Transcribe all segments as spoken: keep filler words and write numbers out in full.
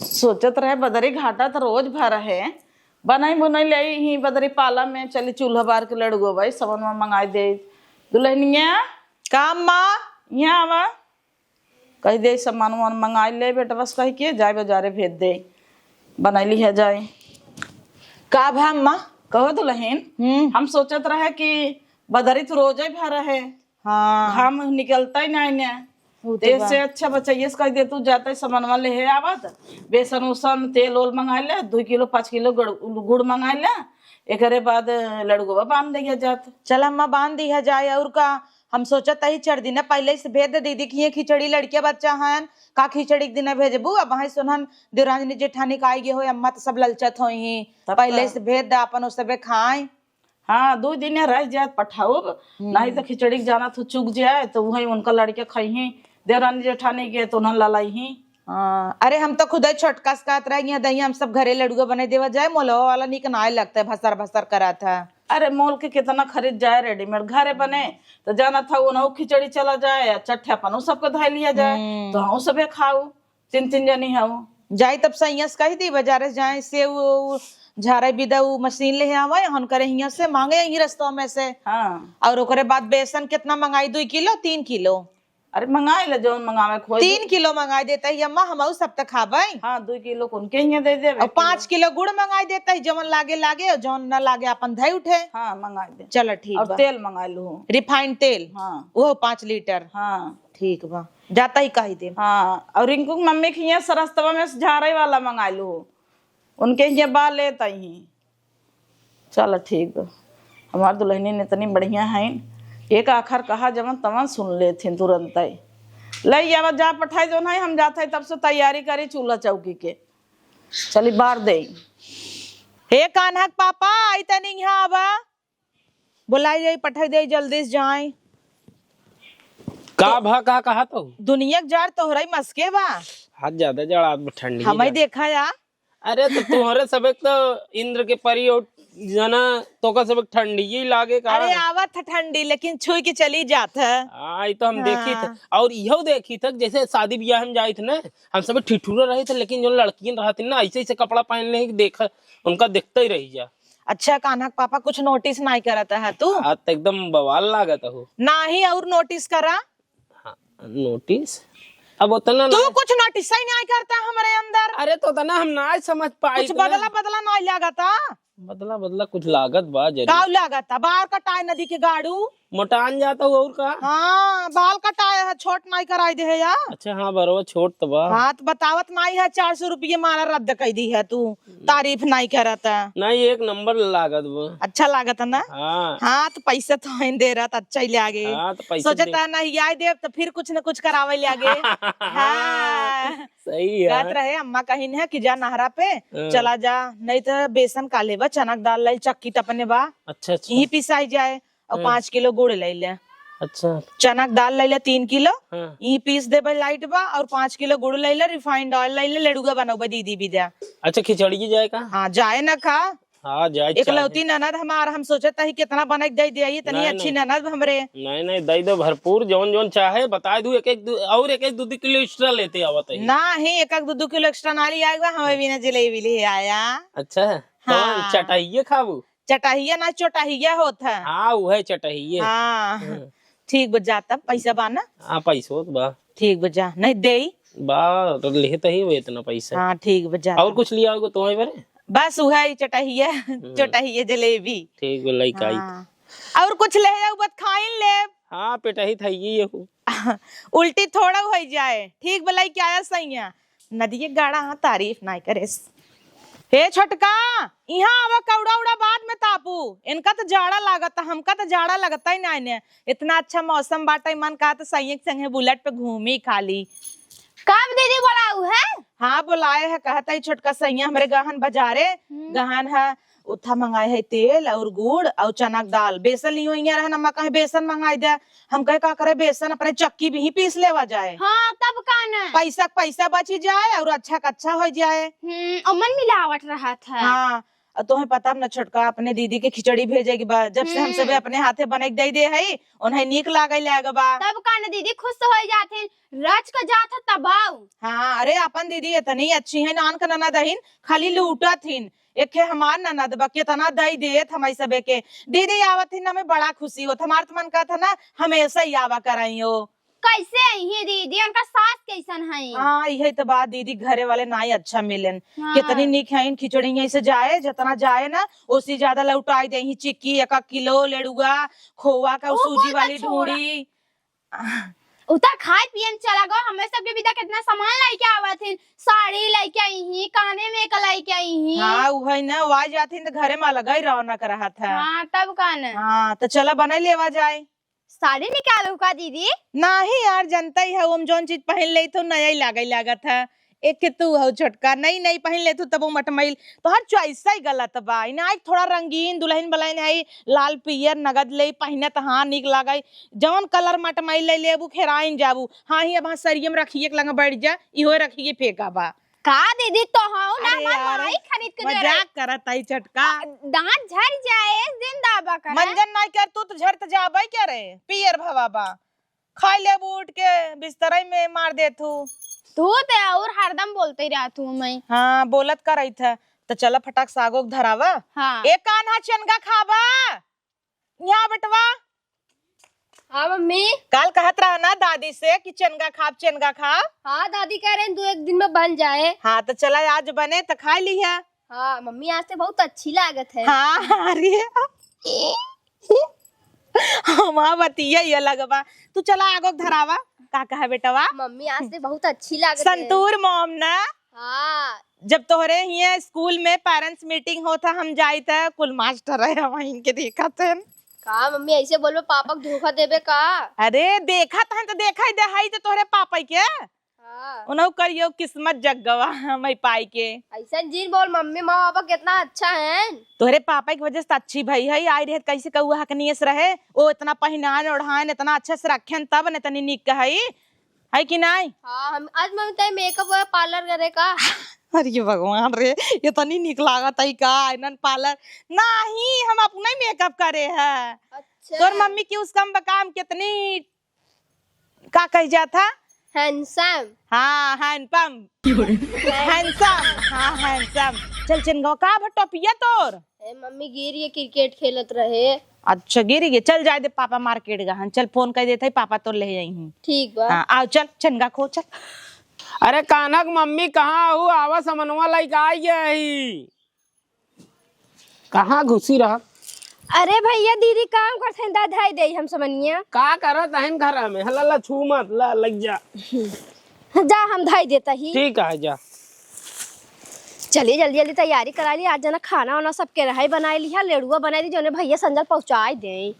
सोचत रहे बदरी घाटा त रोज भर है, बनाई बुनाई ले आई ही बदरी पाला में, चली चूल्हा बार के लड़ुआ भाई समनवा मंगाई दे। दुल्हनिया, का अम्मा? यहाँ आवा। कह दे, "सामान वामान मंगाई ले बेटा, बस कह के जाए बाजारे भेज दे, बनाई लिहा जाए।" का भा अम्मा? कहो दुल्हन, हम्म। हम सोचत रहे कि बदरी तो रोजे भर है, हाँ। घाम निकलता ही नहीं ने। ऊ तो तेज बा। से अच्छा बचैया से कह दे, तू जाता है सामानवा ले हे आवत, बेसन उसन, तेल ओल मंगा ले, दो किलो, पाँच किलो गुड़, गुड़ मंगा ले, एकरे बाद लड़ुआ बांध दिया जात। चल अम्मा, बांध दिया जाए। और का, हम सोचत ही चार दिन पहले से भेज दे दीदी कि ये खिचड़ी लड़के बच्चा हन, का खिचड़ी के दिन भेजबू? अब वहीं सुनन देवरानी जेठानी का आई गए हो, अम्मा तो सब ललचत होई ही, तब पहले का? से भेज दे, अपन उ सबे खाए। हाँ, दो दिन रह जाए पठाउब, हम्म। नहीं तो खिचड़ी के जाना तो चुक जाए, तो वही उनका लड़के खाई ही, देवरानी जेठानी के तो उन्हन ललाई ही। हाँ, अरे हम तो खुदे छोटका से कहत रह गया, दही हम सब घरे लड़ुआ बने देवा जाए, मोलवा वाला निक नाय लगता है, भसर भसर करत है। अरे मोल के कितना खरीद जाए रेडीमेड, घरे बने तो जाना था उन्हों खिचड़ी चला जाए या चट्ठे अपन उ सबको धाई लिया जाए, हम्म। तो हम सबे खाऊ, तीन तीन जनी हऊ। जाई तब सैया से कह दी बाजारे से जाए, से उ, उ झारे बिदा उ मशीन ले आवे, हन करे हियां से मांगे यही रस्तों में से। हाँ। और ओकरे बाद बेसन कितना मंगाई, दो किलो, तीन किलो? अरे मंगाई ले, जौन मंगावे खोज। तीन किलो मंगाई देता ही अम्मा, हमहू सब त खाबे। हाँ, दो किलो कौन के हियां दे देबे, और पाँच किलो। किलो गुड़ मंगाई देता ही, जौन लागे लागे और जौन न लागे अपन धई उठे। हाँ, मंगाई दे। चलो ठीक और बा। तेल मंगा लू। रिफाइंड तेल। हाँ। वो पाँच लीटर। हाँ। ठीक बा, जाता ही कही दे। हाँ, और रिंकू की मम्मी के हियां से रस्तवा में से झारे वाला मंगा लू, उनके हियां बा लेता ही। चल ठीक बा, हमार दुल्हनिन इतनी बढ़िया हईन, एक आखर कहा जवन तवन सुन लेथिन तुरंतै। ले आवा, जा पठाई दो ना, हम जात है तब से तैयारी करी चूल्हा चौकी के। चली बार दे। हे कान्हा के पापा, आई तनी यहाँ आवा, बुलाई जाई, पठाई दे जल्दी से जाए। का तो भा, का कहा तो? दुनिया के जाड़ तोहरा ही मस्के बा। हाथ ज्यादा जाड़, आज ठंडी हमें जा। देखा या। अरे तो तोहरे सबे तो इंद्र के परी और जना तोका सबे ठंडी ही लागे का? अरे आवत है ठंडी, लेकिन छुई के चली जात है। हाँ, ई तो हम देखी थे। हाँ। और इहो देखी थे, जैसे शादी ब्याह में जाई थे ना, हम सब ठिठुरा रही थे, लेकिन जो लड़कियन रहती ना, ऐसे ऐसे कपड़ा पहन ले, देख, उनका देखते ही रही जा। अच्छा, कान्हा के पापा कुछ नोटिस नाई करत है तू? आज तो एकदम बवाल लागत हो। नाही, और नोटिस करा। हाँ, नोटिस? अब उतना तू ना कुछ नोटिस ही नाई करता हमरे अंदर। अरे, तो उतना हम ना समझ पाई कुछ इतना। बदला, बदला नाई लागता। बदला, बदला कुछ लागत बा जरूर। काऊ लागता? बार कटाए नदी के गाड़ू। मोटान जाता हूँ और का? हाँ, बाल कटाए है, छोट नाई कराई दे है या। अच्छा, हाँ, बरवा छोट तो बा। हाँ, तो बतावत नाई है, चार सौ रुपये मारा रद्द कर दी है तू, तारीफ नाई करत है। नहीं, एक नंबर लागत बा। अच्छा लागत है ना? हाँ। हाँ, तो पैसा तो आइन दे रहा, तो अच्छा ही लागे। हाँ, तो पैसा सोचत दे। है ना, ही आए देव तो फिर कुछ न कुछ करावे लागे। हाँ। सही है। कहत रहे अम्मा कहिन है कि जा नहरा पे हाँ। चला जा, नहीं तो बेसन काले बा, चना के दाल लाई, चक्की टपने बा, अच्छा, अच्छा। यही पिसाई जाए। और हाँ। पाँच किलो गुड़ ले ले। अच्छा। चना के दाल ले ले तीन किलो, हाँ। ई पीस देबे लाइट बा, और पाँच किलो गुड़ ले ले, रिफाइंड ऑयल ले ले, लड़ुआ बनौबे दीदी बिदा। अच्छा, खिचड़ी जाए का? हाँ, जाए ना का? हाँ, जाए, चाहे। एकलौती ननद हमार, हम सोचत ही कितना बना के दे दिया, इतनी नहीं, अच्छी नहीं। ननद हमरे। नहीं, नहीं, दे दो भरपूर, जौन जौन चाहे, बता दू, एक एक दू, और एक एक दू दू किलो एक्स्ट्रा लेते आवत ही। ना ही, एक एक दू दू किलो एक्स्ट्रा ना ले आएगा, हमें बिना जलेबी ले आया। अच्छा, हाँ। कौन चटाइए खाबू? चटहिया ना चोटहिया होत है। हाँ, उहे चटहिये। हाँ। हम्म। ठीक बा, जा तब, पैसा बा ना? हाँ, पैसो तो बा। ठीक बा, जा, नहीं देई। बा, तो लेत ही हुए इतना पैसा। हाँ, ठीक बा, जा और तब। कुछ लिया होगा तुम्हारे बारे? बस उहे ही चटहिया, हम्म। चोटहिया जलेबी। ठीक बा, लइका आई। हाँ। और कुछ ले जाऊ, बत खाइन ले। हाँ, पेटही था ये, ये हो। उल्टी थोड़ा हो जाए। ठीक बा, लइका आया सैया। नदिये गाड़ा हाँ तारीफ नाई करेस। हे छोटका, इहाँ आवा, कौड़ा उड़ा बाद में तापू। इनका तो जाड़ा लागत, हमका तो जाड़ा लगता ही नाई ने। इतना अच्छा मौसम बाटे, मन कहा तो सैया के संगे बुलेट पे घूमी खाली। कब दीदी बोलाऊ है? हाँ, बोलाए है, कहता ही छोटका सैया हमरे गहन बाजारे, हम्म। गहन है, उथा मंगाए है तेल और गुड़ और चना के दाल। बेसन लियो इहाँ रहन, अम्मा कहे बेसन मंगाई दे। हम कहे का करे, बेसन अपने चक्की भी ही पीस लेवा जाए। हाँ, तब का ना? पैसा के पैसा बची जाए और अच्छा के अच्छा हो जाए। हम्म, अमन मिलावट रहत है। हाँ, अब तोहे पता न छोटका, अपने दीदी के खिचड़ी भेजे के बा, जब से हम सबे हम्म। अपने हाथे बने के दे दे हई, उन्हें नीक लागे लाग बा। तब का न दीदी खुश हो जाथिन, रच के जात ह तबाऊ। हाँ, अरे अपन दीदी इतनी अच्छी है, नान का ननद हईन, खाली लूटत हिन। एक है हमार ननद बा, कितना दई देत हमाई सबे के। दीदी आवत हिन, हमें बड़ा खुशी होत। हमार तो मन कहत ह ना, हमेशा ही आवा कराई हो। कैसे आई है दीदी, उनका सास कैसन है? हाँ, यही तो बात दीदी, घरे वाले ना ही अच्छा मिलन। हाँ। कितनी नीक है, इन खिचड़ी यहीं से जाए, जितना जाए ना, उसी ज्यादा लौटाई दे। यहीं चिक्की एक किलो, लेड़ुआ, खोआ का, उ सूजी वाली ढूंढी। उ त खाए पिए में चला गो, हमें सबके विदा कितना सामान लेके आवत हिन, साड़ी लेके आई ही, काने में एक लेके आई ही। हाँ, उ है ना, उ आ जात हिन त घरे में अलग ही रौनक रहत है। हाँ, तब का न। हाँ, तो चला बना लेवा जाए। साड़ी निकालू का दीदी? नाही यार, जनता ही है, हम जौन चीज पहन ले तो नया ही लागे लागत है। एक के तू हो छोटका, नई नई पहन ले तू तब मटमैल, तोहर choice ही गलत बा। इन्हें आई थोड़ा रंगीन दुल्हन बलाइन है, लाल पियर नगद ले पहनत, हाँ नीक लागे। जौन colour मटमैल ले लेबू, खेराइन जाबू। हाँ ही अब हाँ सरियम रखिए के लंग बैठ जा, इहो रखिए फेंका बा। का दीदी, तो हऊ ना अरे हमार यार, माई खरीद के दे रही। मजाक करत आई छोटका। आ, दांत झड़ जाए, जिंदा बा करे। मंजन नाई कर तू तो झड़ त जाबे करे, पियर भवा बा। खाई लेबू उठ के बिस्तरई में मार देत हू। तू ते और हरदम बोलते रहत हू मैं। हाँ, बोलत करत है। तो चला फटाक सागो धरावा। हाँ। ए कान्हा चनगा खाबा? यहाँ बेटवा। हाँ मम्मी। काल कहत रहा ना दादी से कि चनगा खाब, चनगा खाब। हाँ दादी कह रहे हैं दो एक दिन में बन जाए। हाँ तो चला आज बने तो खा लिहा। हाँ मम्मी आज तो बहुत अच्छी लागत है। हाँ अरे हमार बतिया ये लगबा। तू चला आगो धरावा। का कहा बेटवा? मम्मी आज तो बहुत अच्छी लागत है। संतूर मोम ना। हाँ। जब तोहरे हियाँ स्कूल में parents meeting होत ह, हम जाइत ह, कुल मास्टर रहे, हम इनके देखत हन। का मम्मी ऐसे बोलबे, पापा के धोखा देबे का? अरे देखत हन त देखा ही दे, हई त तोहरे पापा के। हाँ। उन्हों करियो किस्मत जग गवा हमें पाई के। ऐसन जीन बोल मम्मी, माँ बाबा कितना अच्छा है। तोहरे पापा की वजह से त अच्छी भई है, आई रहे कैसे कौआ हकनियस रहे, ओ इतना पहिनान ओढ़ान, इतना अच्छा से रखेन तब न इतनी निक है। है कि नाई? हाँ, हम आज मम्मी तई makeup वाला parlour करे का। अरे भगवान रे, इतनी निक लागत है का इनन parlour? नाही, हम अपना ही makeup करे है। अच्छा। तोर मम्मी की उसका हम बकाम कितनी का कह जात ह? Handsome। हाँ, handsome। Handsome। हाँ, handsome। चल चनगवा का भटो पिया तोर? ए मम्मी गिर ये cricket खेलत रहे। अच्छा गिर ये, चल जाए दे पापा market गहन, चल phone कर देते पापा तो ले आई हैं। ठीक बा। हाँ आओ चल चनगा खो चल। अरे कानक मम्मी कहाँ हू? आवा समनवा लाइक आई गई। कहाँ घुसी रहा? अरे भैया दीदी काम करते हैं, दा धाई दे हम समनिया। का करत हन घर में? हला ला छू मत, ला लग जा। जा हम धाई देता ही। ठीक है जा। चलिए जल्दी जल्दी तैयारी करा ली, आज जना खाना वाना सबके रहे बनाए लिहा, लेड़ुआ बनाए दी, जोने भैया संजल पहुँचाए दे।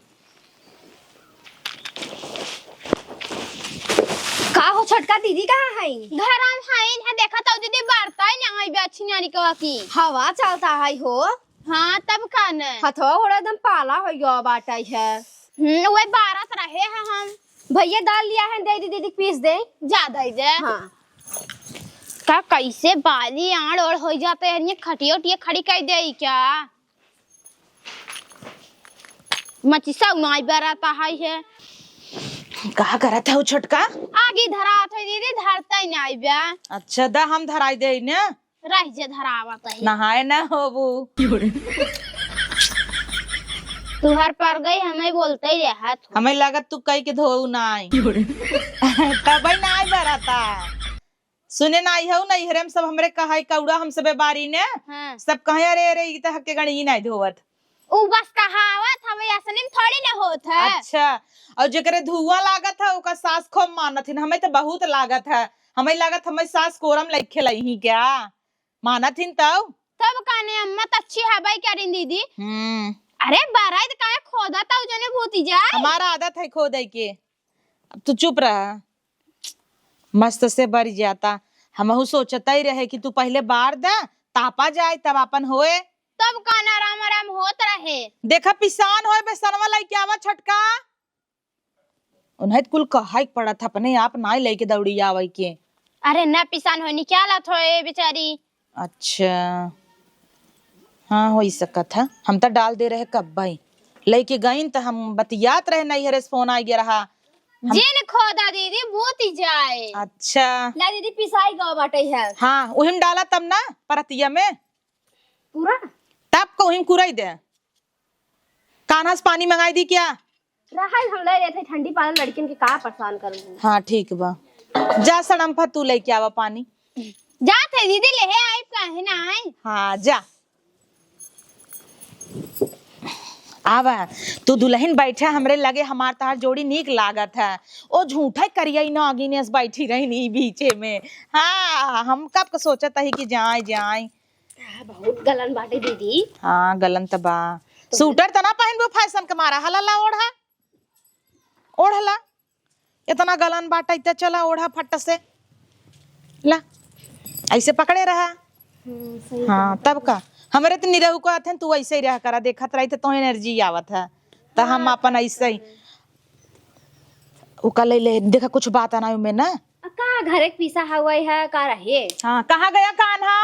का हो छोटका दीदी कहाँ है? घर हम है, है देखा तो दीदी बरता ही नहीं बे अच्छी नानी कवा की। हवा चलता है हो। हाँ तब का न। हथवा गोड़ा एकदम पाला हो गया बाटा है। हम्म वही बारत रहे हैं हम। भैया दाल लिया है, दे दी दीदी पीस दे। जा दे दे। हाँ। का कैसे बाली आड़ ओड़ हो जाते हैं, ये खटिया उटिया खड़ी कर दे क्या? मचिसा उनाई बराता है, है। का करत है उ छोटका? आगी धरात है दीदी, धरता ही नहीं बा। अच्छा दा हम धराई दे ने। रह जे धरावत है। नहाए ना होबू। तुहर पर गई हमें बोलते ही रहत हो। हमें लागत तू कई के धोऊ नाई। तबई नाई बराता। सुने ना आई हऊ ना, इहरे में सब हमरे कहाई कौड़ा हम सबे बारी ने। हाँ। सब कहे, "अरे, अरे, ई त हके गणी ई नाई धोवत।" उ बस कहावत हवे, असली में थोड़ी ना होत है। अच्छा, और जेकरे धुआं लागत है, ओकर सास खूब मानत हिन। हमें तो बहुत लागत है, हमें लागत हमें सास कोरम लइके खेलाई ही क्या? मानत हिन तब? तब काने अम्मा त अच्छी हवाई करिन दीदी। हम्म। अरे, बाराई त काहे खोदत हऊ जने भूती जाए? हमारा आदत है खोदे के। अब तू चुप रहा। मस्त से बरि जाता। हमहू सोचता ही रहे कि तू पहिले बार द, तापा जाए, तब आपन होए। तब कान आराम आराम होत रहे। देखा, पिसान होए, बेसनवा लइके आवा छटका। उन्हें त कुल कहाई के पड़त, अपने आप नाई लइके दौड़ी आवे के। अरे ना, पिसान होए, निकालत होए बेचारी। अच्छा। हाँ, होइ सकत है, हम त डाल दे रहे कब भाई, लइके गइन त हम बतियात रहे, नैहरे से फोन आ गया रहा। हम जिन खोदा दीदी, बूत जाए। अच्छा। ला दीदी, पिसाई गवा बाटे है। हाँ, उहिम डाला तब ना, परतिया में। पूरा? तब को उहिम कुरई दे। कान्हा से पानी मंगाई दी क्या? रहा है, हम ले लेते, ठंडी पानी लड़किन के का परेशान करूँ। हाँ, ठीक बा, जा सड़म्फा तू लेके आवा पानी। जात है दीदी, ले आई, काहे ना आई? हाँ, जा। आवा, तू दुलहिन बैठा हमरे लगे, हमार तहार जोड़ी नीक लागत है। ओ झूठे करिया नागिनेस बैठी रहनी बीचे में। हाँ, हम कब के सोचत ही कि जाए, जाए। आ, बहुत गलन बाटे दीदी। हाँ, गलन त बा। तो सूटर त ना पहिनबो फैशन के मारा, हला ला ओढ़ा। ओढ़ला, इतना गलन बाटै त चला ओढ़ा फट से। ला, ऐसे पकड़े रहा। हम्म, सही हाँ, बात है। तब का, हमरे त निरहू कहत हैं, तू ऐसे ही रहा करा, देखत रही त तो एनर्जी आवत है, त हम हाँ, अपन ऐसे ही। उ का ले ले, देखा कुछ बात आना उमे ना। आ, का घरे के पीसा हवाई है, का रहे? हाँ, कहाँ गया कान्हा?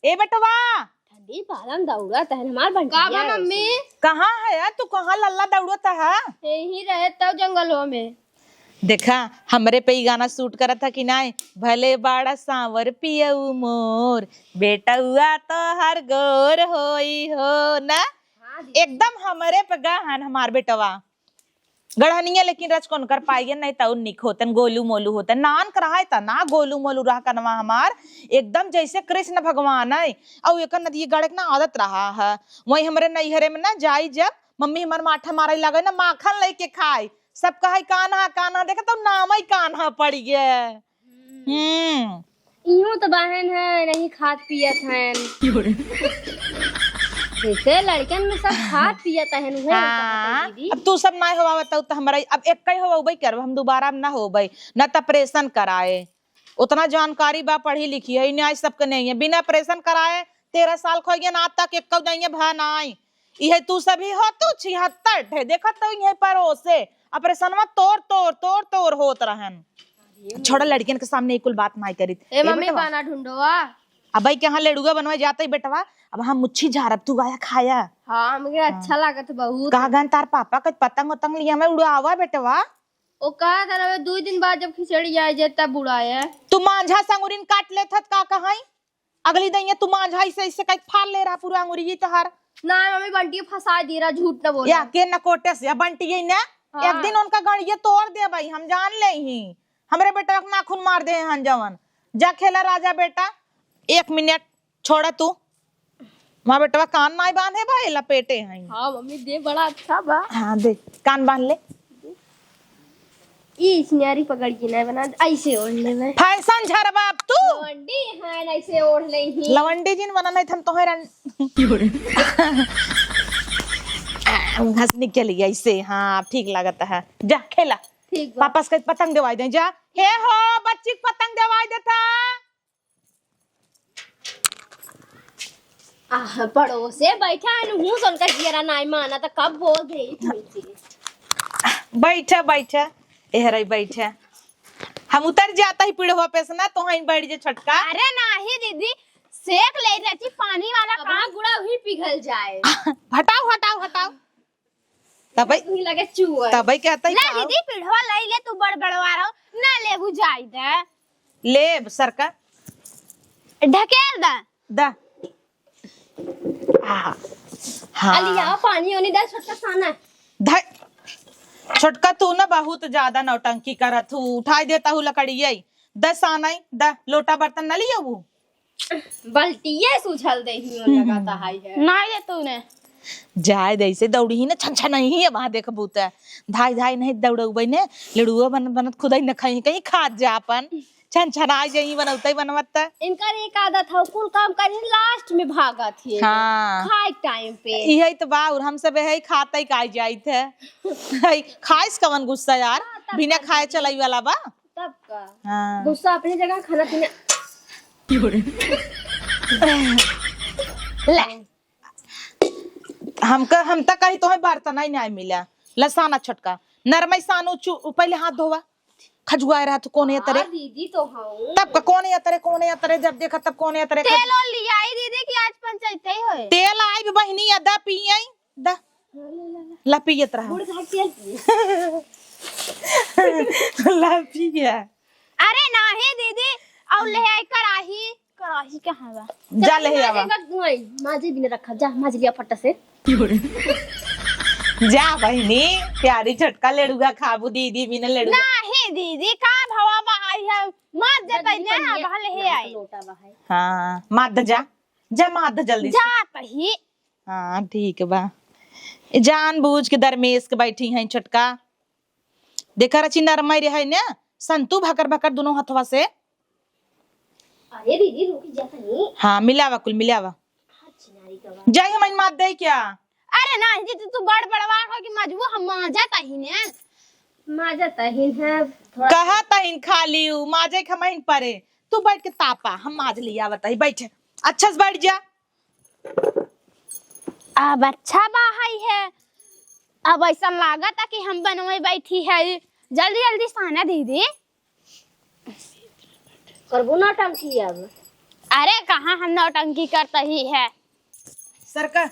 ए बेटवा, ठंडी पालन दौड़त है हमार बंटिया का बा मम्मी? कहाँ है यार तू? कहाँ लल्ला दौड़त है? यही रहे तब जंगलों में। देखा, हमरे पे ई गाना सूट करत है कि नाई? भले बाड़ा सांवर पियऊ मोर, बेटउआ तो हर गोर होई हो ना। हाँ दीदी। एकदम हमरे पे गहन हमार बेटवा। गढ़निया लेकिन रच कौन कर पाइए, नहीं तो निक होतन, गोलू मोलू होतन। नान कराए त ना गोलू मोलू रहा कनवा हमार, एकदम जैसे कृष्ण भगवान है। और एक नदी गढ़े के ना आदत रहा है। वहीं हमरे नैहरे में ना जाई जब मम्मी हमार माठा मारे लगे ना, माखन लेके खाए, सब कहे कान्हा कान्हा, देखे तो नाम ही कान्हा पड़ गया। हम्म। इहों तो बहन है, नहीं खात पियत हैं। जैसे लड़कन में सब खात पियत हैं, उहे हम कहत हैं हाँ, दीदी। अब तू सब ना होवा बताऊ तो हमरा अब एक ही होवे करब, हम दोबारा अब ना होबे, ना त ऑपरेशन कराए। उतना जानकारी बा, पढ़ी लिखी है, न्याय सबके नहीं है, बिना ऑपरेशन कराए तेरह साल खोइए ना, आज तक एक नहीं है भा नाई। इहे तू सभी हो, तू छिहत्तर ठे, देखत तो इहे परोसे, ऑपरेशनवा तोर, तोर, तोर, तोर होत रहन। छोड़ा, लड़कियन के सामने ई कुल बात नाई करित। ए ए मम्मी, बेटवा। पाना ढूंढो आ। अबे के यहाँ लेड़ुआ बनवा जाते ही बेटवा, अब हम मुच्छी झारब, तू आया खाया। हाँ, हमके अच्छा लागत बहुत। कहा गन तार पापा के पतंग उतंग लिया में उड़ावा बेटवा। ओ कहा था ना, दो दिन बाद जब खिचड़ी आई जाए तब उड़ाए। तू मांझा संगुरिन काट लेत हत का कहाई? अगली दइया तू मांझा ऐसे, ऐसे कइके फाड़ ले रहा पूरा अंगुरी तोहार। ना मम्मी, बंटी फंसा दी रहा, झूठ न बोल। या के न कोटे से, या बंटी यही ना, हाँ। एक दिन उनका गड़िया तोड़ दे भाई, हम जान ले ही। हमरे बेटा के नाखून मार दे हन जवन। जा खेला राजा बेटा, एक मिनट छोड़ा तू। माँ बेटवा कान नाई बांधे बा, ए लपेटे हैं। हाँ मम्मी, दे बड़ा अच्छा बा। हाँ दे, कान बांध ले। ई सियारी पकड़ के ना बना, ऐसे ओढ़ ले मैं। फैशन झरबा अब तू। लवंडी है, ऐसे ओढ़ ले ही। लवंडी जिन बना नहीं थन तोहरा। घस निकल गया ऐसे, हाँ, अब ठीक लागत है। जा, खेला। ठीक बा। पापा से पतंग देवाई दे, जा। हे हो, बच्ची के पतंग देवाई देता। आह, पड़ोसे बैठा है, नू सुनकर जियरा नाई माना, तो कब बोल दे तुमसे। बैठा, बैठा, एहराई बैठा। हम उतर जाता ही पीढ़वा पे से ना, तो वहीं बैठ जे छोटका। अरे नाही दीदी, सेक ले रहती पानी वाला अब काम। गुड़ा वही पिघल जाए। हटाओ, हटाओ, हटाओ। तबई, तुही लगे चुअर। तबई कहता ही ला का? दीदी, पीढ़वा लाई ले, तू बड़ बड़वा रहो, ना लेबू जाई दे। लेब, सरका। ढकेल दा। दा। आ, हाँ। अलिया, पानी ओनी दे, छोटका साना। धै, छोटका तू ना बहुत ज्यादा नौटंकी करत हूँ, उठाई देता हूँ लकड़िया। द सानई, द लोटा बर्तन न लियो वो। बल्टिये सुझल देही, ओ लगाता हाई है। नाई दे तूने। जाए दे, ऐसे दौड़ी ही ना, छन छन ही है, वहाँ देखबू त। धाई धाई नहीं दौड़बे ने, लड़ुआ बन, बनत खुदाई न खाई, कहीं खात जा अपन। छन छन आ जाई, बनौते बनवत त। इनकर एक आदत है, कुल काम करी last में भागत ही। हाँ। खाए time पे। इहे त बा, और हम सब है खाते का जाइत है। खाइस कवन गुस्सा यार, हाँ, तब बिना कर खाए दीदी। चलाई वाला बा। तब का? हाँ। गुस्सा अपनी जगह, खाना पीना। ले। हमका, हम त कही तोहे बर्तन ही नहीं मिला। लसाना छोटका। नरमई सानू चु-, पहले हाथ धोवा। खजुआए रहा तू कोने तरे। हाँ, दीदी तो हूँ। तब का कोने तरे, कोने तरे, जब देखा तब कोने तरे। तेल और लिया ही दीदी कि आज जैते ही होए। तेल आई भी बहिनी, या दा पिए, दा। ला पियत रहा। गुड़ खा के पिए। ला पिए। अरे नाही दीदी, और ले आई कढ़ाई। कढ़ाई कहाँ बा? जा ले चल, आवा। माजे का धुआई, माजे भी न रखा, जा माज लिया फट से। जा बहिनी, प्यारी छोटका लेड़ुआ खाबू, दीदी भी न लेड़ुआ। नाही दीदी, का भवा बहाई है, मार देता जल्दी ने, बनिए, अब हल हे ना आई। लोटा बहाई। हाँ, मार दे जा, जा मार दे जल्दी से। जात ही। हाँ, ठीक बा। जानबूझ के दरमेस के बैठी हैं छोटका। देखा रची नरमई रहे ने, संतू भकर भकर दुनो हथवा से। अरे दीदी, रुक जा तनी। हाँ, मिलावा कुल, मिलावा। हाँ, छिनारी का बा। जाई हमन मात दे क्या? अरे नाही जी, तू बड़ बड़वा हो कि मजबू हम माजा तही ने। माजा तहिन है, थोड़ा कहा तहिन खाली उ, माजे खमहिन परे। तू बैठ के तापा, हम माज लिया बताई, बैठ। अच्छा से बैठ जा। अब अच्छा बा हई है, अब ऐसा लागत है कि हम बनवे बैठी है। जल्दी जल्दी साना दीदी। करबू नौटंकी अब। अरे कहाँ हम नौटंकी करता ही है। सरका।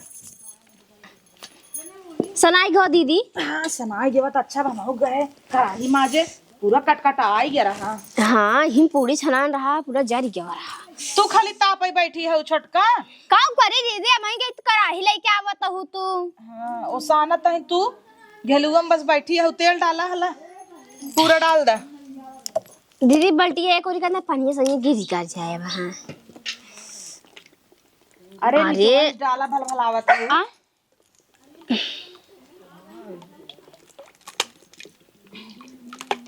सनाई गो दीदी। हाँ, सनाई गवा तो अच्छा बा, हो गए। कढ़ाई माजे पूरा कटकटा आई गया रहा। हाँ, हिम पूरी छनान रहा, पूरा जरी गवा रहा। तू खाली तापई बैठी है छोटका। का करे दीदी, हम के कढ़ाई लेके आवत हूँ तू। हाँ, ओसाना तही तू घेलुआ में बस बैठी है, तेल डाला हला, पूरा डाल दा। दीदी बल्टी एक ओरी करना, पानी संगे गिरी कर जाए वहाँ। अरे अरे। नीचे डाला भल भल आवत है। आ?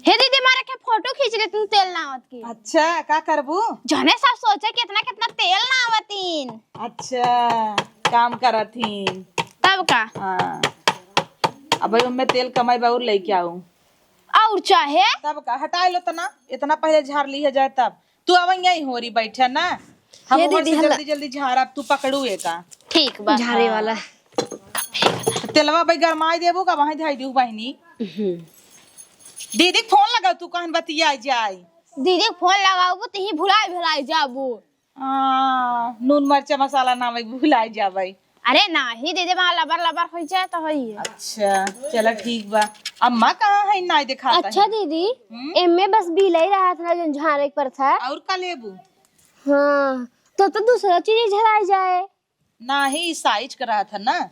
हे दीदी, मारे के फोटो खींच ले तू तेल ना आवत की। अच्छा, का करबू? जने सब सोचे कि इतना कितना तेल ना आवतीन। अच्छा, काम करत ही। तब का? हाँ। अब भाई, उनमें तेल कमाई बा और लेके आऊ। और चाहे? तब का, हटाए लो तना, इतना पहले झाड़ ली है जाए तब। तू अब यहीं होरी बैठे ना, हम ये ऊपर दीदी से हल्ला। जल्दी जल्दी झाड़ब, तू पकड़ू एका। ठीक बा। झाड़े हाँ। वाला। तेलवा भाई गरमाई देबू का, वहीं धाई दू बहिनी। हम्म। दीदी के फोन लगाओ, तू कहन बतिया जाए। दीदी के फोन लगाबू, तही भुलाई भुलाई जाबू। आ, नून मरचा मसाला ना भाई भुलाई जाबे। अरे नाही दीदी, वहाँ लबर लबर हो जाए तो होई है। अच्छा, चला ठीक बा। अम्मा कहाँ है, ना दिखाता अच्छा है। दीदी, हम्म? एमे बस बिलाई रहत ना, जो झाड़े के पड़ता है। और का लेबू? हाँ, तो, तो दूसरा चीज झराई जाए। नाही, साइज का रहत है ना,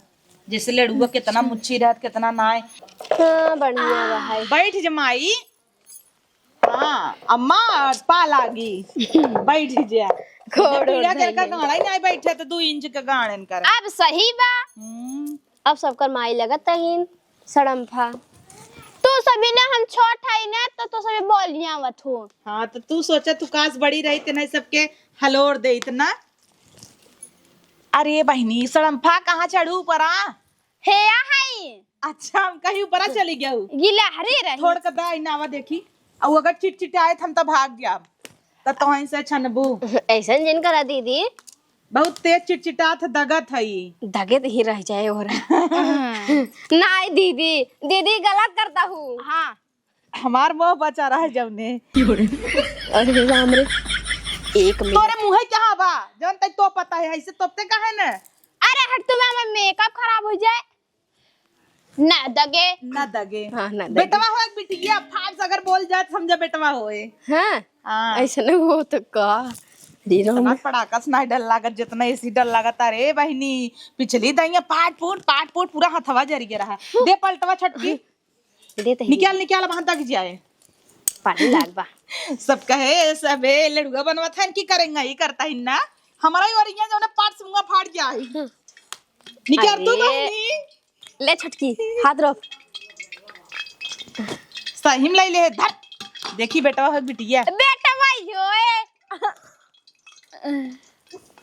जैसे लड़ुआ कितना मुच्छी रहत, कितना नाय। हाँ, बढ़िया बा है। बैठ जमाई। हाँ, अम्मा, पा लागी। बैठ जा। गोड़ पीड़ा ओढ़ के का लेंगे। गाड़ा ही नहीं बैठे तो दो इंच के गाड़न कर। अब सही बा। हम्म। अब सबकर माई लगत तहीन सड़म्फा। तू सभी ना हम छोट हई ना, तो तू सभी बोलिया मत हो। हाँ, तो तू सोचा तू काश बड़ी रही, तेना सबके हलोर दे इतना। अरे बहिनी, सड़म्फा कहाँ चढ़ू परा? हे आ हई। अच्छा, हम कहीं ऊपरा चली गऊ। गिलहरी रही। थोड़ के दाई नावा देखी। अउ अगर चिटचिटाए त हम त भाग जाब। त तोहन से छनबू। ऐसन जिन करा दीदी। बहुत तेज चिटचिटात ह, दगत ह ई। दगे त ही रह जाए और। नाई दीदी, दीदी गलत करता हूँ। हाँ। हमार मुँह बचा रहा है जौने। अरे राम रे, एक मिनट। तोरे मुँह कहाँ बा? जौन तै तो पता है, ऐसे तोपते काहे न? अरे हट, तुम्हें हमार मेकअप खराब हो जाए। ना दगे। ना दगे। हाँ, ना दगे। बेटवा हो एक बिटिया, फाट से अगर बोल जाए तो समझा बेटवा होए। हाँ। हाँ। ऐसे न हो तो का? अरे राम इतना रे। पड़ाका से नहीं डर लागत, जितना एसी डर लागत। अरे बहिनी, पिछली दइया पाट फूट, पाट फूट, पूरा हथवा जरि गया रहा। दे पलटवा छटकी। देते ही निकाल, निकाल, वहां तक जाए। पानी लाग बा। सब कहे, सबे लड़ुआ बनवा था, इनकी करेंगे, ही करता ही ना। हमारा ही वरिया जो ना पाट से मुंह फाड़ जाए। हम्म। निकाल तू अरे। बहिनी। ले छटकी, हाथ रोक। सही में लाई ले, धर। देखी बेटवा हो बिटिया। बेटवा यो ए।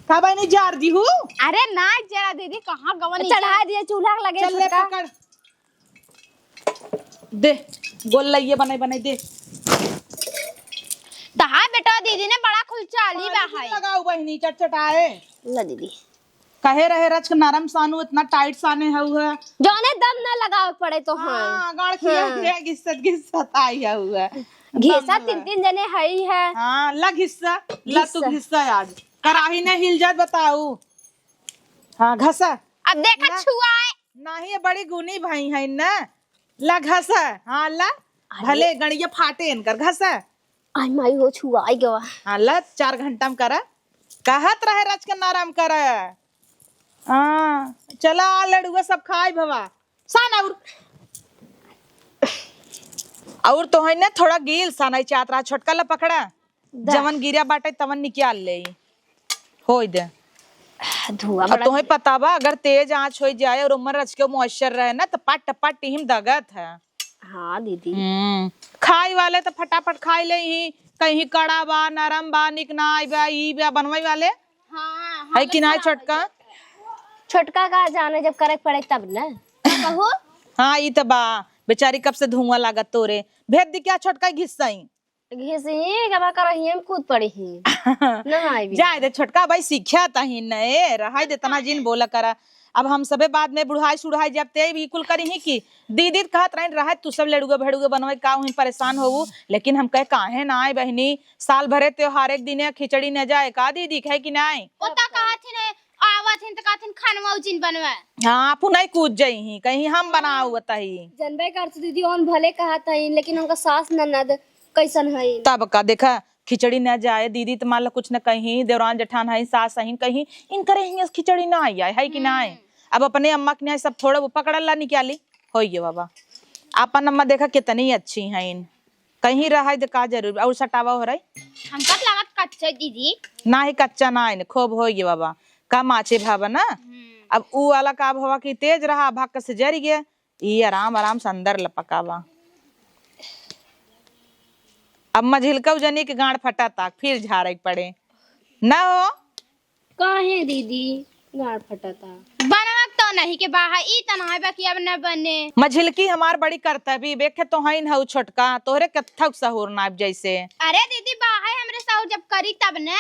का बहिनी जार दी हूँ? अरे ना जरा दीदी, कहाँ गवन चढ़ा दिए चूल्हा लगे चल ले छोटका। पकड़। दे, गोल लइये बनाई, बनाई दे। तहा बेटा दीदी ने बड़ा खुलचाली बा पानी है। लगाओ बहिनी, चटचटाए। ला दीदी। कहे रहे रच के नरम सानू, इतना टाइट साने हऊ है। जौने दम ना लगावे पड़े तो हाँ। हाँ, गाड़ खिया हाँ। खिया घिस्सत घिस्सत आई हऊ है। घिस्सा दम तीन लगा। तीन जने हई है। हाँ, ला घिस्सा, ला तू घिस्सा। घिस्सा आज। कराही ने हिल जात बताऊ। हाँ, घसा। अब देखा ना। छुआए। नाही, ये बड़ी गुनी भई है ना। ला घसा, हाँ ला। अरे। भले गड़िया फाटे इनकर, घसा। आई माई हो, छुआई गवा। हाँ ला, चार घंटा में करा। कहत रहे रच के नरम करा। हाँ, चला आ लड़ुआ सब खाई भवा। सान और। और तो है ना, थोड़ा गील सान आई चाहत रहा, छोटका ला पकड़ा। दा। जवन गिरा बाटे तवन निकाल ले। होई दे। धुआं अब बड़ा तोहे निक- पता बा, अगर तेज आँच होई जाए और उमर रच के moisture रहे ना, तो पट पट टिहिम दगत है। हाँ दीदी। हम्म, खाई वाले तो फटाफट खाई ले ही, कहीं कड़ा बा, नरम बा, निक ना आई बा, ई बा बनवाई वाले। हाँ, है कि ना छोटका? छोटका का जाने, जब करे के पड़े तब ना। कहू? हाँ, ई तो बा, बेचारी कब से धुआं लागत तोरे। भेज दी क्या छोटका घिसाई? घिसही, गवा करही, हम कूद पड़ी ही। ना आई भी। जाए दे छोटका भाई, सीख्या तही नए, रहाई दे, तना जिन बोला करा। अब हम सबे बाद में बुढ़ाई सुढ़ाई जब ते भी कुल करी ही कि दीदी त कहत रही, रहे तू सब लेड़ुए भेड़ुए बनवे का, वहीं परेशान होऊ। लेकिन हम कहे, काहे ना आए बहिनी, साल भरे त्योहार एक दिन खिचड़ी न जाए का दीदी, कहे कि नाई? ओता कहत ही नहीं, आवत हिन त कहत हिन खानवा उजिन बनवा। हाँ, आप नहीं कूद जाई ही, कहीं हम बनाऊ बताई। जनबे करत दीदी, ओन भले कहत हईन, लेकिन उनका सास ननद कैसन हईन? तब का देखा, खिचड़ी न जाए, दीदी त मान ला कुछ न कहीं, देवरान जेठान हईन, सास हईन, कहीं इनकरे हियां से खिचड़ी ना आई आए, है कि ना आए? हम्म। अब अपने अम्मा के नहीं सब थोड़ा वो पकड़ल ला निकाली, होइए बाबा। आपन अम्मा देखा कितनी अच्छी हईन, कहीं रहा दे का जरूर, और सटावा हो रही। हमका त लागत कच्चा दीदी। ना ही कच्चा ना आइन, खूब होइए बाबा, कम आँचे भावा ना। हम्म। अब ऊ वाला का भवा कि तेज रहा, भक्क से जरि गया। ई आराम आराम से अंदर लपकावा। अब मझिलकऊ जनी के गांड फटा ताक, फिर झारे के पड़े। ना हो? काहे दीदी? गांड फटा ता। बनवा तो नहीं के बाहा, ई त ना है बाकी अब न बने। मझिलकी हमार बड़ी करतबी, बेखे तो हईन हऊ छोटका, तोहरे कत्थक सहूर नाइब जैसे। अरे दीदी, बाहा हमरे सहूर जब करी तब न।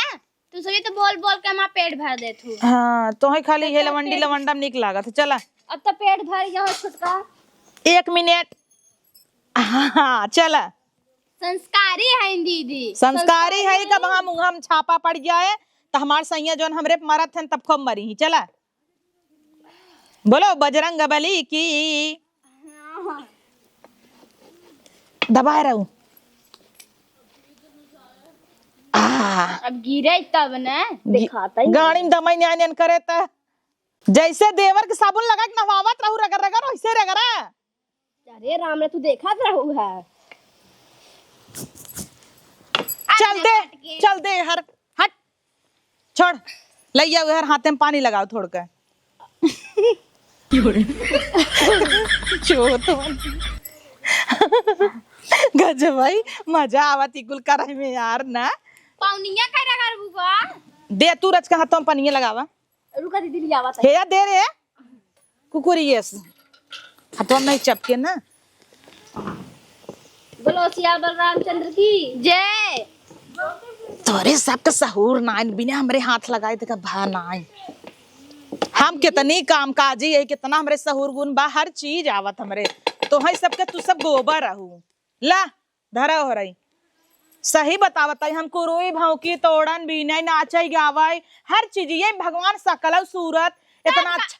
तू सभी तो बोल बोल के हमार पेट भर देत हूँ। हाँ, तोहे खाली ये लवंडी लवंडा में निक लागत है। चला। अब तो पेट भर गया हो छोटका। एक मिनट। हाँ, चला। संस्कारी है दीदी। संस्कारी है, कब हम, हम छापा पड़ जाए, तो हमार सैया जौन हमरे पे मरत हैं, तब खूब मरी ही। चला। बोलो बजरंग बली की। दबाए रहू। आ। अब गिरे तब न। गि-, देखाता ही गाड़ी में दमाई न्याय न्यान करे त। जैसे देवर के साबुन लगा के नहवावत रहू रगड़ रगड़, वैसे रगड़ा। अरे राम रे, तू देखत रहू है। चल दे, चल दे हर, हट, छोड़, ले आओ हर हाथे में पानी लगाओ थोड़ के। चोत। गजब भाई, मजा आवत ई कुल करही में यार ना। पौनिया कह रहा बुआ। दे तू रच के हाथों में पनिया लगावा। रुका दीदी, ले आवत है। हे या दे रे। कुकुरियस। हथवा नहीं चपके ना। बोलो सियावर रामचंद्र की जय। तोरे सबके सहूर नाइन, बिना हमरे हाथ लगाए देखा भा नाइन। हम कितनी काम काजी है, कितना हमरे सहूर गुण बा, हर चीज आवत हमरे। तो है सबके तू सब गोबर रहू। ला, धरा हो रही। सही बतावत है, हम कुरुई भौंकी, तोड़न, बीनई, नाचई, गावई, हर चीज ये भगवान सकलौ सूरत इतना अच्छा।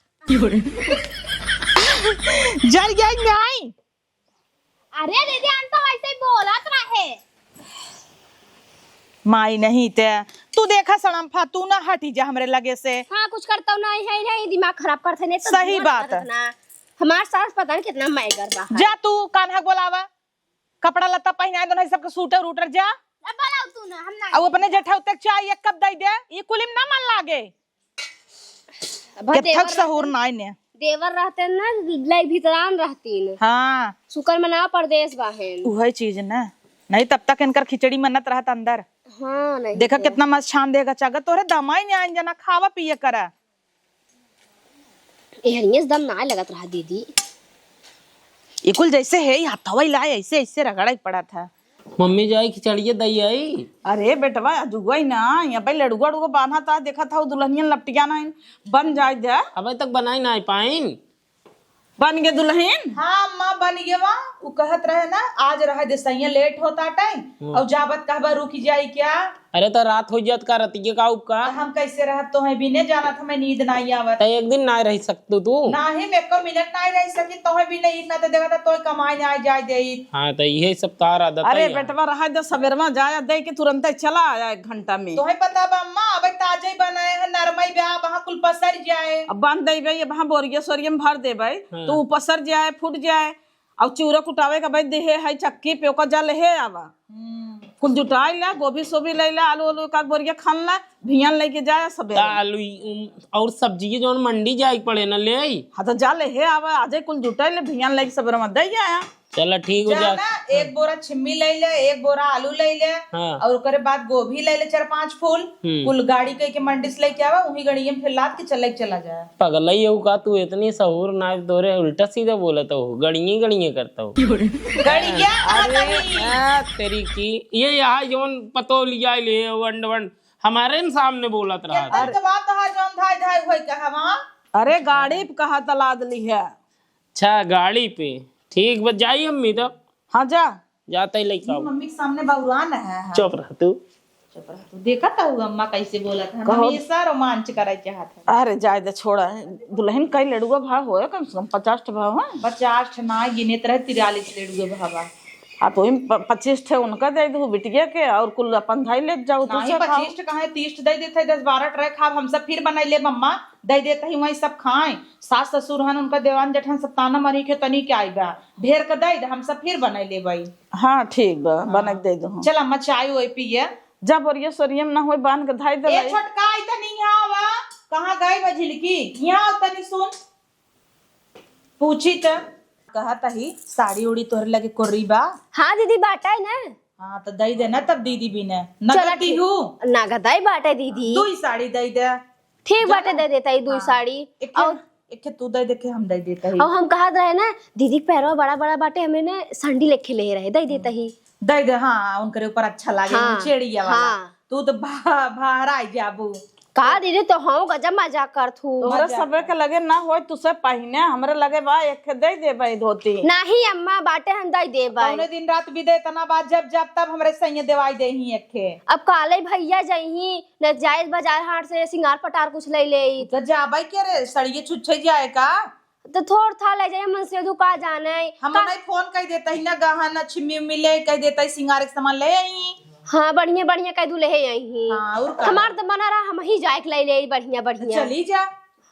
जर गई नहीं। अरे दीदी, हम तो ऐसे ही बोलत रहे। माई नहीं ते, तू देखा सड़म्फा, तू ना हटी जा हमरे लगे से। हाँ, कुछ करता नहीं है, नहीं दिमाग खराब करते नहीं तो सही बात है। हमार सास पता नहीं कितना मैगर बा। जा तू कान्हा के बोलावा। कपड़ा लत्ता पहिनाए दो, नहीं सबके सूटर उटर जा। अब बोलाओ तू ना, हम ना। अब अपने जेठौते के चाय एक कप दे दे, ये कुलिम ना मन लागे। अब केथक देवर सहूर रहते, नाई ने। देवर रहते ना, लाई भीतरान रहती न। हाँ। शुक्र मना परदेश बाहेन। उहे चीज ना, नहीं तब तक इनकर खिचड़ी मनत रहत अंदर। हाँ, नहीं देखा तो। कितना मस्त छान देगा चागा, तोरे दमाई ने आइन जना खावा पिए करा। एहनियस दम ना लगत रहा दीदी। ई कुल जैसे है, ई हथवा ही लाए, ऐसे, ऐसे रगड़ा ही पड़ा था। मम्मी जाई खिचड़िया दई आई। अरे बेटवा, अजुगई ना, यहाँ पे लड़ुआ, लड़ुआ बान्हा था, देखा था, वो दुल्हनिया लपटिया ना बन जाए दे। अबे तक बनाई ना आई पाइन। बन गे दुलहिन? हाँ अम्मा, बन गे बा। उ कहत रहे ना, आज रहे दे सैया, लेट होत बाटे। हम्म। अउर जाबत कहबा रुकि जाई का? अरे, त रात होइ जात का, रतिये का उपका? त हम कइसे रहब तोहइ बिने? जानत हमें नींद नाहीं आवत। त एक दिन नाहीं रहि सकतू तू? नाहीं, हम एक्को मिनट नाहीं रहि सकी तोहइ बिने। इतना त देखा त तोहइ कमाइ नाहीं जाइ देइत। हाँ, त इहे सब तार आदत अरे है। बेटवा, रहे दे, सबेरवा जाए, दइ के तुरंतइ चला आया एक घंटा में। तोहइ पता बा अम्मा, अबइ ताजइ बनाए हैं, नरमइ बा, वहाँ कुल पसर जाए। अब बांध देबइ, अब वहाँ बोरिया सोरिया में भर देबइ, हाँ। त उ पसर जाए, फूट जाए। अउर चूरा कुटावे का भाई देहे है चक्की पे, ओका जा लेहे आवा। हम्म। कुल जुटाइ ला, गोभी सोभी लइ ला, आलू आलू का बोरिया खान ला, भियान लइके जाए सबेरे। त आलू, उम, अउर सब्जी जउन मंडी जाए के पड़े ना, ले आई। हाँ, त जा लेहे आवा, आजे कुल जुटाइ ले, भियान लइके सबेरे में दइ आया। चला ठीक हो जा। जा ना, एक बोरा छिम्मी लइ ले, एक बोरा आलू लइ ले, हाँ। अउर ओकरे बाद गोभी लइ ले चार पाँच फूल, हम्म। कुल गाड़ी कइ के मंडी से लइके आवा, उही गड़िया में फिर लाद के चले के चला जाए। पगलई हउ का तू? इतनी सहूर ना, तोरे उल्टा सीधा बोलत हउ, गड़िये गड़िये करत हउ। गड़िया अरे, कहत हई। आ, तेरी की, ये यहाँ जउन पतोह लिया ले, वंड वंड, हमारे न सामने बोलत रहा। अरे, तो बात है जउन धाय धाय होई कहवा। अरे, गाड़ी पे कहा त लाद लिहे। अच्छा, गाड़ी पे। ठीक बा, जाई अम्मी तो। हाँ, जा। जाते ही लइका। मम्मी के सामने बउरान है, हाँ। चुप रह तू। चुप रह तू। देखत हउ अम्मा कइसे बोलत है। कहो। हमेशा रोमांच करे चाहत है। अरे जाए दे, छोड़ा। दुलहिन कई लड़ुआ भा होए, कम से कम पचास ठे भा होए। पचास ठे ना, गिने त रहे, तिरालीस लड़ुआ भा बा। आ तो ओहिम प-, पच्चीस ठे उनका दइ दू बिटिया के, अउर कुल अपन धाई लेत जाउ, तू नाहीं, से खाउ। पच्चीस ठे कहाँ, तीस ठे दइ देत है, दस बारह ठे रहे खाब, हम सब फिर बनाइ लेब अम्मा, दइ देत ही वहीं सब खाएं। सास ससुर हन, उनका देवान जेठान सब ताना मारी के तनी के आई बा, ढेर के दइ दे, हम सब फिर बनाइ लेबइ। हाँ, ठीक बा, हाँ। बनाइ के दइ दू। चल अम्मा, चाय ओय पिए। जा, बोरिया सोरिया में ना होई, बांध के धाई दे ए भाई। छोटका, आई तनी यहाँ आवा। कहाँ गई बा झिलकी? यहाँ आओ तनी, सुन। पूछी त। कहत ही, साड़ी उड़ी तोहरे लगे कोर्री बा? हाँ दीदी, बाटइ ना। हाँ, त दइ दे ना तब दीदी बिने। चला नगद ठीक। दीहू? नगदइ बाटइ दीदी। दुइ साड़ी दइ दे। ठीक जा बाटे, ना। दइ देत ही दुइ हाँ। साड़ी। एक अउर एक ठे तू दइ दे, एक ठे हम दइ देत ही। अउर हम कहत रहे ना, दीदी के पैरवा बड़ा बड़ा बाटे, हमें ना संडिल एक ठे लेहे रहे, दइ देत ही। दइ दे, हाँ, उनकरे ऊपर अच्छा लागे, हाँ, उचेड़िया वाला। हाँ। तू तो भा-, बहराइ जाबू। का दीदी, तोहउ गजब मजाक करत हू। तोहरे मजाक सबे के लगे ना होई, तू सब पहिने, हमरे लगे बा, एक ठे दइ देबइ धोती। नाहीं अम्मा, बाटे हम दइ देबइ। कौने दिन रात बिदे इतना बात, जब जब तब हमरे सइया देवाइ देही एक ठे। अब काले भइया जइहीं, न जाए बाजार हाट से सिंगार पटार कुछ लइ लेइत। त जाबइ के रे, सड़िए छुच्छे जाए का? त थोड़ था लइ जाए, मन से दू का जाने। हम का नहीं फोन कइ देत ही ना, गहना छिम्मी उम्मी ले कइ देत ही, सिंगार के सामान ले आई। हाँ, बढ़िया बढ़िया कइ दू लेहे आई ही। हाँ, अउर का? हमार त मना रहा, हमहीं जाए के लइ लेई बढ़िया त बढ़िया। चली जा।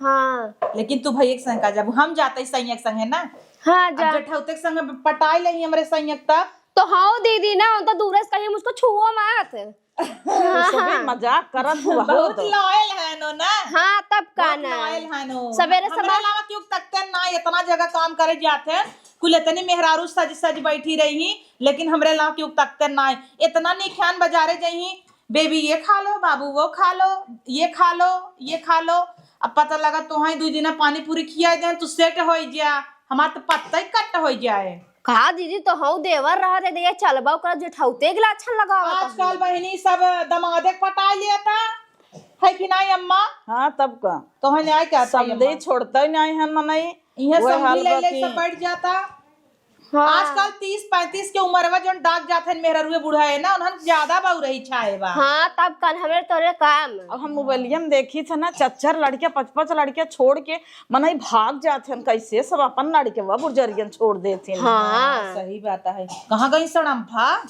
हाँ। लेकिन तू भइया के संग का जाबू, हम जात ही सइया के संगे ना। हाँ, अब जा। जेठौते के संगे पटाइ लेही हमरे सइया के तब। तो हाँ दीदी ना, हम तो दूरे से कहीं, मुझको छुओ मत। हाँ, सभी हाँ। मजाक करत हुआ हो बहुत तो। लॉयल है नो ना। हाँ, तब का बहुत ना। लॉयल है नो। सबेरे हमरे समा- अलावा क्यों तकते ना, इतना जगह काम करे जात है, कुल इतनी मेहरारू सज सज बैठी रही, लेकिन हमरे अलावा क्यों तकते ना। इतना निखान बाजारे जइहीं, बेबी ये खा लो, बाबू वो खा लो, ये खा लो, ये खा लो। अब पता लगा तोहई दुइ दिना पानी पूरी खियाइ देन, तू सेट होइ जा। हमार तो पत्ता ही कट होइ जाए। का दीदी, तोहउ देवर रहत है, दे चलबा ओकरा जेठौते के लाछन लगावत है। आजकल बहिनी सब दमादे के पटाइ लिया था, है कि नाहीं अम्मा? हाँ, तब का। तोहई नाहीं क्या समधी छोड़तइ नाहीं हन मनई। इहे वह समधी हाल ले बा ले कि सब बैठ जाता। हाँ। आजकल तीस पैंतीस के उमरवा जउन डाक जात हन मेहररुए बुढ़ाए ना, उन्हन ज्यादा बउरही छाए बा। हाँ, तब कन हमरे तोरे काम। अब हम मोबाइलिया में देखी थे ना, चच्चर लड़किया, पच पच लड़किया छोड़ के मनई भाग जात हन, कैसे सब अपन लड़के वा बुढ़जरियन छोड़ देत हन। हाँ। हाँ, सही बात है। कहाँ गई सड़म्फा?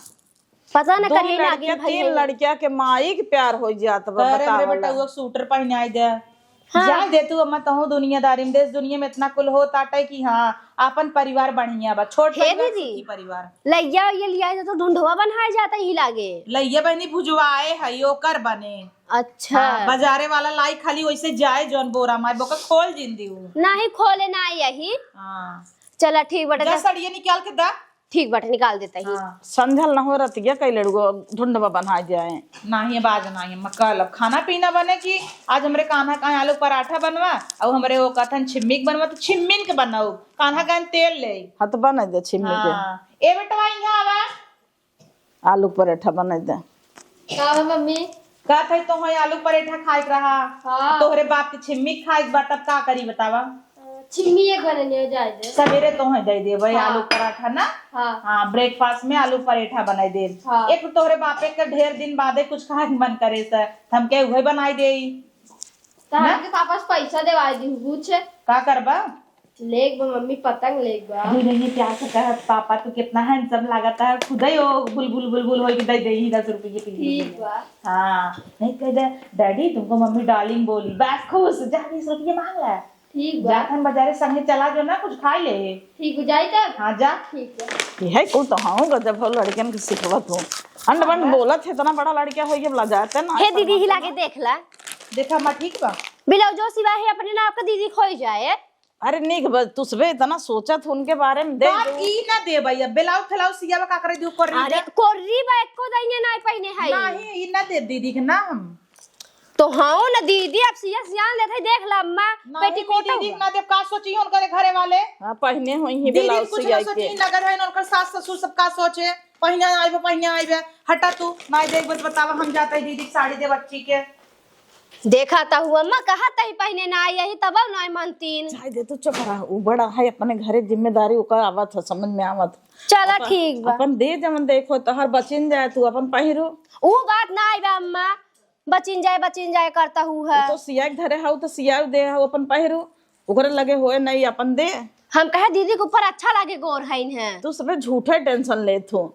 पता न दो करिए लड़किया, नागिन भई तीन है। लड़किया के माई के प्यार हो जात बा, अरे हमरे बतावला। बेटउआ के सूटर पहिनाइ दे। हाँ। जाए दे तू अम्मा, तहूँ दुनियादारी में, देश दुनिया में इतना कुल होत आटे कि हाँ, आपन परिवार बढ़िया बा, छोट हे परिवार, दीदी, सुखी परिवार। लइया ये लिया तो ढुंढवा बन्हाए जाता ही लागे। लइया बहिनी भुजवाए है, ओकर बने। अच्छा। हाँ, बाजारे वाला लाई खाली वैसे जाए, जौन बोरा मार बोका खोल जिन दिउ। नाही खोले ना यही। हाँ। चला ठीक बटे, जा जा। सड़िया निकाल के दा। ठीक बाटे, निकाल देता ही। हाँ। संझल न हो रतिया कई लड़ुआ ढुंढवा बन्हाए जाए। नाही, अब आज नाही, अम्मा, कल अब खाना पीना बने कि आज हमरे कान्हा कहे आलू पराठा बनवा, अउ हमरे वो कथन छिम्मी के बनवा, तो छिम्मिन के बनाऊ, कान्हा कहे तेल ले। हाँ, तो बना दे छिम्मी के। हाँ। ए बेटवा, यहाँ आवा। आलू पराठा बना दे। का बा, मम्मी? कहत है, तोहई आलू पराठा खाए के रहा, हाँ। तोहरे बाप के छिम्मी खाए के बा, तब का करी बतावा? हाँ, छिम्मी एक बने नहीं जाए दे। सवेरे तो है दे देबे हाँ। आलू पराठा ना। हाँ। हाँ, breakfast में आलू पराठा बनाई दे। हाँ। एक तो तोहरे बापे के ढेर दिन बादे कुछ खाए के मन करे से, हम के उहे बनाई देई। तो ना? हमके पापा से पैसा देवाई दी कुछ। का करबा? लेग बा मम्मी, पतंग लेग बा। अरे नहीं, प्यार से कह, पापा तो कितना handsome लागत है, खुद ही वो बुलबुल बुलबुल होई के दे दे ही दस रुपये के लिए। ठीक बा। हाँ, नहीं कह दे, "डैडी तुमको मम्मी डार्लिंग बोली", बस खुश, जा बीस रुपये मांग ले। ठीक बा। जात हम बाजारे संगे चला जो ना, कुछ खाई ले। ठीक हो जाई तब? हाँ, जा। ठीक बा। ये है कुल तो हाँ, गजब हो लड़कन के सिखवत हो। अंड बंड हाँ। बोलत है, इतना बड़ा लड़का हो, ये बोला जाते ना। हे दीदी, हिला के देख ला। देखा माँ, ठीक बा। ब्लाउजो सिवा है अपने नाप का दीदी खोई जाए। अरे नीक बा, तू सबे इतना सोचत हो उनके बारे में, दे का दो। ई ना दे भैया, ब्लाउज थ्लाउज सियावा का करे दू, कोर्री अरे दे। कोर्री बा, एको दइया ना पहने है। नहीं, ई ना दे दीदी के ना हम। तो हाँ ना दीदी, अब सिया सियान लेत है, देख ला अम्मा, नहीं, पेटीकोट दीदी हुआ। ना देब, का सोची उनकर घरे वाले? हाँ, पहने होई ही दीदी ब्लाउज कुछ ना सियाई सोची, के। नगर है उनकर सास ससुर सब का सोचे, पहिने आइबे, पहिने आइबे, हटा तू, ना देख बस बतावा, हम जाते हैं दीदी के साड़ी दे बच्ची के। देखा त हुआ अम्मा, कहा तही पहिने ना आई, यही तब ना मानतीन। जाए दे तू, चुप रहा, उ बड़ा है अपने घरे जिम्मेदारी, ओकर आवत है, समझ में आवत है। चला अपन, ठीक बा। अपन दे जवन देखो, तोहर बचिन जाए, तू अपन पहिरू। उ बात ना आई बा अम्मा, बचिन जाए, बचिन जाए करता हु है। उ तो सिया के धरे हऊ, तो सिया दे हऊ, अपन पहिरू, ओकरे लगे होए नहीं, अपन दे। हम कहे दीदी के ऊपर अच्छा लागे गोर है इन्हें। तू सबे झूठे tension लेत हो,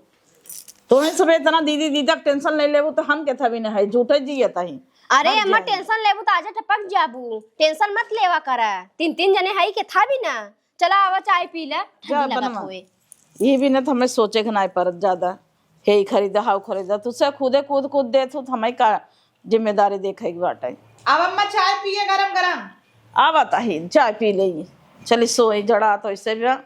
तुम्हें सबे इतना दीदी दीदा के tension ले लेबू, तो हम के थवी न है, झूठे जियत ही। अरे मर अम्मा, जाए। Tension लेबू तो आज टपक जाबू, tension मत लेवा करा। तीन तीन जने हई के था भी ना। चला आवा चाय पी ले, जा ठंडी लगत बनवा। होए। ये भी ना तो हमें सोचे के ना परत ज्यादा। हे ई खरीदा, हाउ खरीदा, तू से खुदे कूद कूद देत हो, तो हमें का जिम्मेदारी देखे के बाटे। अब अम्मा चाय पिए गरम गरम। आवा ताही, चाय पी ले। चली सोई, जड़ा तो ऐसे भी बा।